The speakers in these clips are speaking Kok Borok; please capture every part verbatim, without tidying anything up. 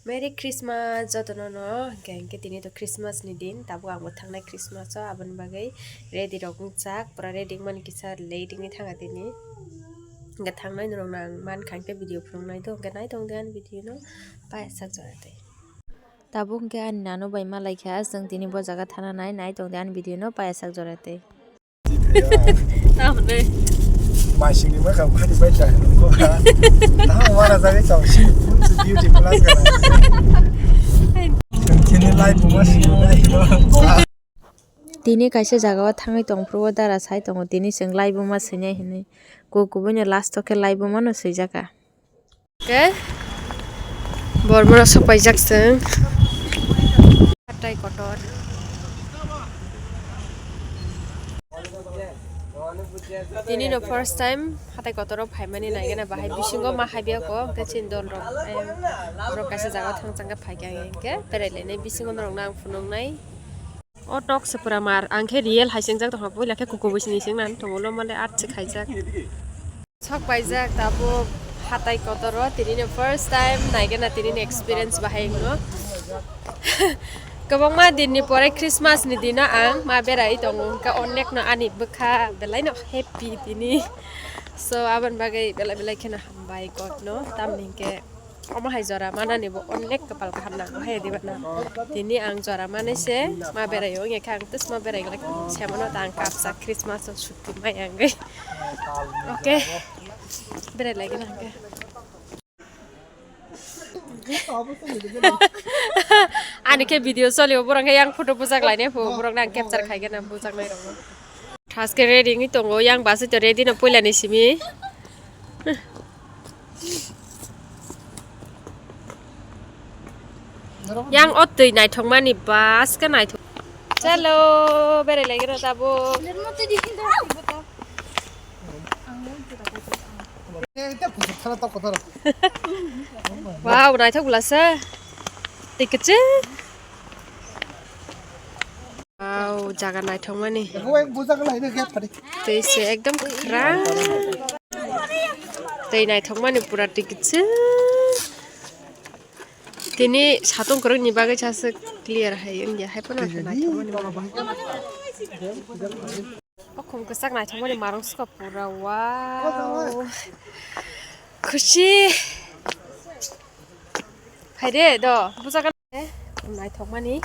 Merry Christmas jotono no, hwnkhe, hwnkhe tini to Christmas ni din, tabuk ang bo thangnai Christmas o, aboni bagwi ready rok wngjak, pura ready wngmani kisa late wngwi thangkha tini, hwnkhe thangnai norok no ang mankha, hwnkhe video phunuknai do, hwnkhe nai tongdi ani video no, pai sak jora tei. Tabuk hwnkhe ani nanu bai malaikha, chwng tini bo jaga thana nai, nai tongdi ani video no, pai sak jora tei. Tamni. Masini ma kang phani bai ta ko kha. Tamo wara jagwi tong si phun si beauty plus kana. Kini life ma si na ino. Tini kaisa jaga o thangwi tong phuru o dara sai tongo, tini chwng live o ma swinai hinwi. Ku kubui no last o khe live o ma no swijak kha. Ke bormoro sok paijak chwng. Hatai kotor. Tini no first time hatai kotor o phaimani naigena bahai bisingo ma haibiya ko, hwnkhe chini dol rok, eh, borok kaisa jaga o thang chang khe phaikha, hwnkhe berai lainai bisingo norok no ang phunuknai. O tok se pura mar, ang khe real hai swngjak tongkha, puila khe kuku bwsini swngna tongolo mole art se khaijak. Sok paijak tabuk hatai kotor o, tini ni first time naigena tini ni experience bahai wngno. Kwbangma din ni pore Christmas ni dino ang ma berai tongo, hwnkhe onek no ani bwkha belai no happy tini. So aboni bagwi belai belai kheno hambai God no, tamni hwnkhe Omo hai jora manani bo onek kapal kaham nango hai diba na. Tini ang jora manai se ma berai o, wngya khe ang tes ma berai glak se mano ta ang kapsa Christmas o chutti mai ang gai. Okay. Berai lagi nang ke. Ani khe video soli o, borok khe yang photo bujak lainai pho, borok nang capture khai gana bujak nai rok. Thaske ready wngwi tongo, yang bus to ready no puila ni simi. Yang o twi naithokmani bus khe naithok. Chalo, berai lagi rw tabuk. Wow, naithok bwlasa. Twi kwchwng. Wow, jaga naithokmani. Tei se ekdom kwkhwrang. Tei naithokmani pura twi kwchwng. Tini satung kwrwngni bagwi saswk clear hai wngya, hai phano naithokmani. O khum kwchak naithokmani marung swkha pura, wow. Khusi. Phaide do, bujagan. Naithokmani.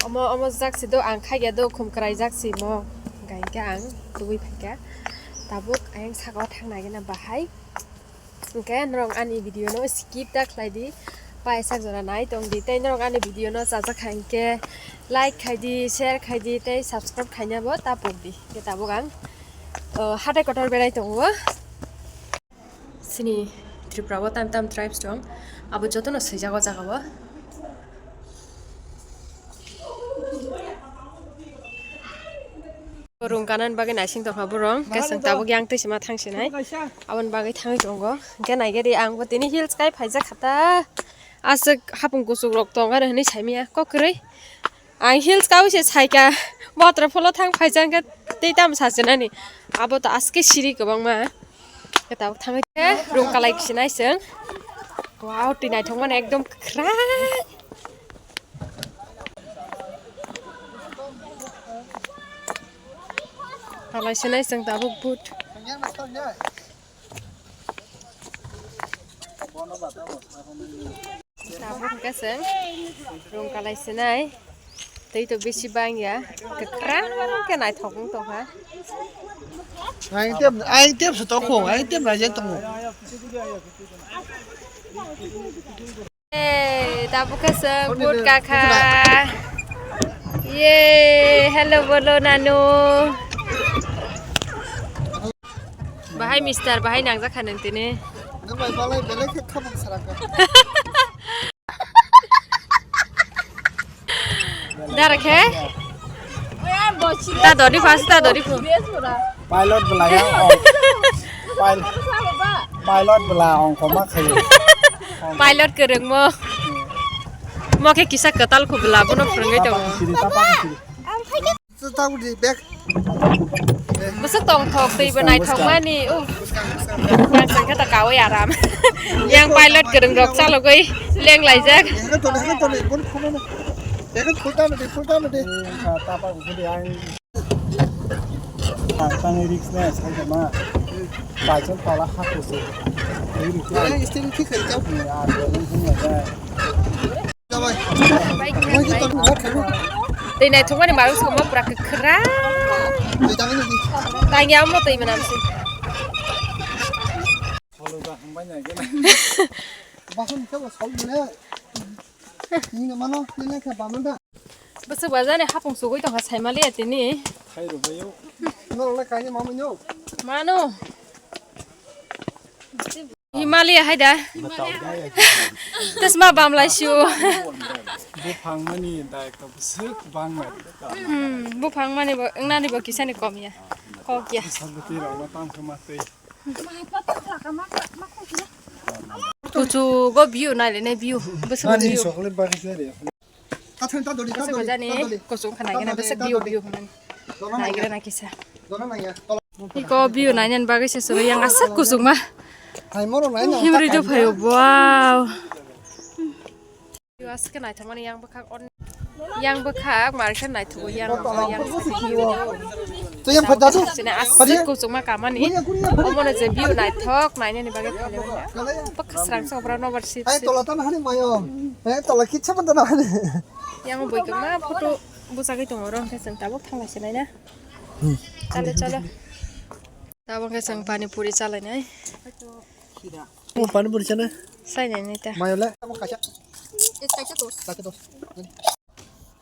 Omo, omo jak si do, ang khaiya do, khum kwrai jak si mo. Hwnkhe ang tubui phaikha. Tabuk ayang saka o thang nai gana bahai. Hwnkhe norok ani video no skip da khlai di. Paisa jora nai tong di. Tei norok ani video no chajak hai hwnkhe like khai di, share khai di, tei subscribe khaina bo ta pok di. Hwnkhe tabuk ang, o, hatai kotor berai tongo. Chini Tripura o tam tam tribes dong, abo jotono swijak o jaga o. Rung kanan bagwi naising tongkha borok, hwnkhe chwng tabuk yang twi sima thang sinai, aboni bagwi thangwi tongo. Hwnkhe naigari ang bo tini heels kai phaijak kha ta, aswk hapung kuchuk rok tong aro hinwi saimanya kok kwrwi. Ang heels kaui se saika, bothra pholo thang phaijak hwnkhe tei tamo sachinani, abo to aske siri kwbangma. Tabuk thangwi khe room kalai sinai chwng. Wow, twi naithok mani ekdom kwkhwrang. Kalai sinai chwng tabuk boot. Tabuk hwnkhe chwng room kalai sinai. Tei to bisi bangya, kwkhwrang khe naithok wng tongkha. Aing tep, aing tep se tokho, aing tep naijak tongo. Hey, tabuk khe chwng boot kakha. Ye, hello bolo nanu. Bahai mister, bahai nangjak kha nang tini. Nang bai balai belai khe khabang saraka. Dara khe? Ta dori pha, ta dori phu. Pilot bwlai ya, ong. Pil-, pilot bwla ong koma khayo. Pilot kwrwngmo. Mo khe kisa kwtal khu bwla, bono phwrwngwi tongo. Siri, ta papa siri. Bwswk tongthok, twi bo naithok mani. Yang chwng khe ta Kawi aram. Yang pilot kwrwng rok chalogwi leng laijak. Eko tole, eko tole, bun khono na. Eko full time de, full time de. Tapa ugudi ang. Tang risk na, sai ma. Pajon pala hakuse. Ini steering thik hai kau. Ya, ini ya. Tei naithokmani mawi songma pura kwkhwrang. Tangya omo twi manam se. Bwswk bajani hapung sugwi tongkha saimaliya tini. Mano. Himalaya hai da. Tasma bamlai sio. Buphang mani dai to bwswk bangma. Hmm, buphang mani bo, nani bo kisani kom ya. Kok ya. Sabati rok ma tang kama tei. Kuchu go view nai le ne view. Bwswk view. Bwswk bajani kuchuk kha naigena bwswk view hwnmani. Naigena na kisa. Iko view nainani bagwi se chwrwi yang aswk kuchukma. Himri do phaio, wow. View aswk naithokmani yang bwkhak on-, yang bwkhak markhe naithogo yang, yang. Sini aswk kuchukma kamani. Omono je view naithok nainani bagwi phaio. Bwkhak srang srang borok nobar sip sip. Tola tamo hani mayo. He, tola kitsa man tamo hani. Yang boi kwma photo bwchagwi tongo, oro hwnkhe chwng tabuk thanglai se naina. Hmm. Chalo, chalo. Tabuk hwnkhe chwng pani puri chalainai. Mo pani puri chana? Sainai nai ta. Mayo le? Amo kaisa. Kaisa dos. Kaisa dos.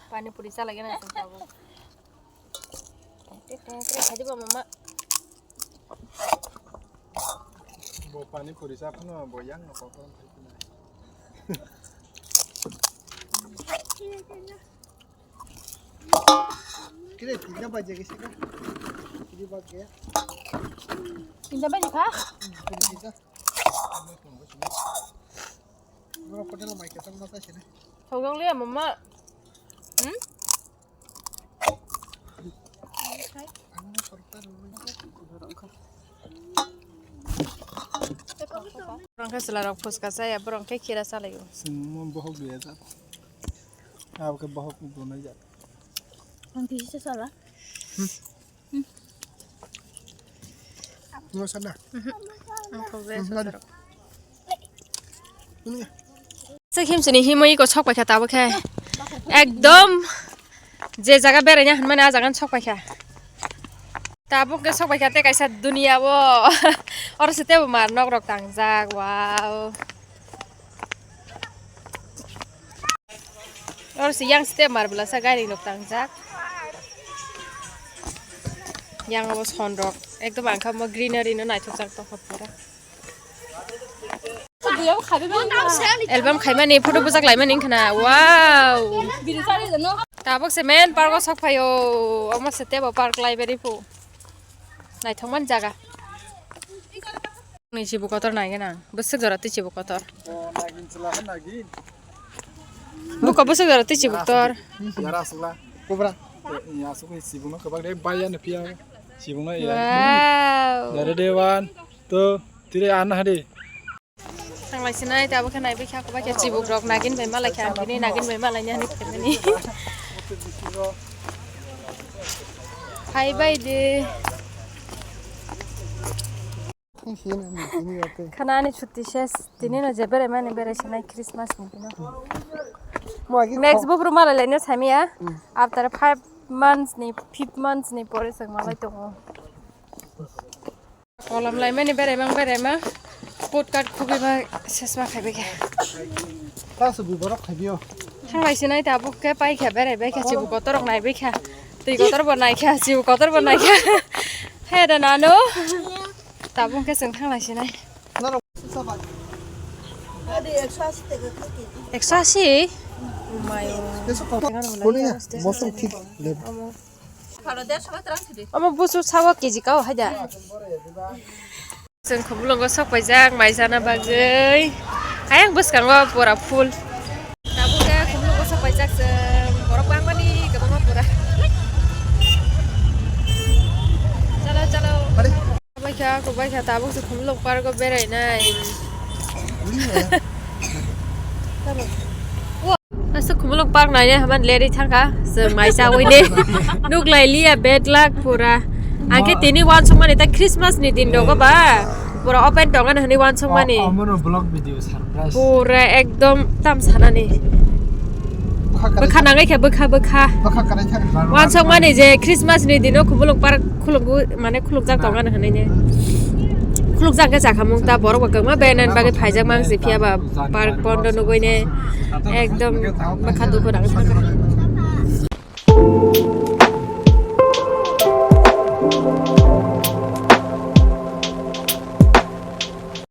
Pani puri chalaigena chwng tabuk. Teng, teng, teng, khaidi ba mama. Bo pani puri sa phano bo yang no kokon khai phano. Kire tinta baje gese ka? Kire baje ya? Tinta baje ka? Kire tinta. Bro, hotel mai ka tang masa sini. Thokdong le mama. Hmm? Borok khe chwla rok phuska chaya, borok khe khira chalaio. Chwng mo bohok dui hajar. Abo khe bohok dui hajar. Ang kisa sala. Mo sana. Ang kho bre sala. Sik himsini himwi iko sok paikha tabuk khe. Ekdom je jaga beraina hinmani ah jaga sok paikha. Tabuk khe sok paikha tei kaisa duniya o. Oro se tebo mar nok rok tangjak, wow. Oro se yang se tebo mar bwlasa gari nok tangjak. Yang o son rok ekdom ang kha mo greenery no naithok jak tongkha pura. Album khaimani, photo bujak laimani wngkha na. Wow! Tabuk se main park o sok phaio. Omo se tebo park library pho. Naithokmani jaga. Ni chibu kotor naigena. Bwswk jora twi chibu kotor. Buko bwswk jora twi chibu kotor. Yara asukla. Kubra. Ya asuk ni chibu no kwbang de baya no phiya. Chibu no ya. Wow! Yara de one, two, three, an hadi. Thanglai sinai, tabuk khe naibai kha, kubai khe chibuk rok nagin bai malai kha, ang bini nagin bai malai ni hani phemani. Hai bai de. Khana ani chutti ses, tini no je berai mani berai sinai Christmas ni bino. Next bufru malai lai no samiya, after five months ni, fifth months ni pore se malai tongo. Kolam laimani beraimang beraima, coat cut khugwi ma sesma khaibai kha. Ta subi borok khaibio. Thanglai sinai tabuk khe pai kha, beraibai kha, chibu kotor rok naibai kha. Twi kotor bo nai kha, chibu kotor bo nai kha. He da nano. Tabuk khe chwng thanglai sinai. Norok. Ekso asi? Mayo. Boni ya, mosong thik le. Omo busu sawa keji kao haida. Chwng khumulwngo sok paijak mai jana bagwi. Ayang bwskango pura full. Tabuk khe khumulwngo sok paijak chwng borok bangmani kwbangma pura. Chalo, chalo. Bai Sa ko bai kha tabuk se Khumulwng Park o berai nai. Asa Khumulwng Park nai nai haman leri thangkha. Seng mai chawi ne. Nuk lai liya bad luck pura. Angke tini wansuk mani ta Christmas ni din dogo ba. Pura open tongan hani wansuk mani. Omono vlog video surprise. Pura ekdom tam sanani. Bwkha nangai khe bwkha bwkha. Wansuk mani je Christmas ni dino Khumulwng Park khuluk mane khuluk jak tongan hani ne. Khuluk jak khe chakhamung ta borok bwkha ma benan bagwi phaijak mang si phiya ba park bondo nugui ne. Ekdom bwkha dukhu nang.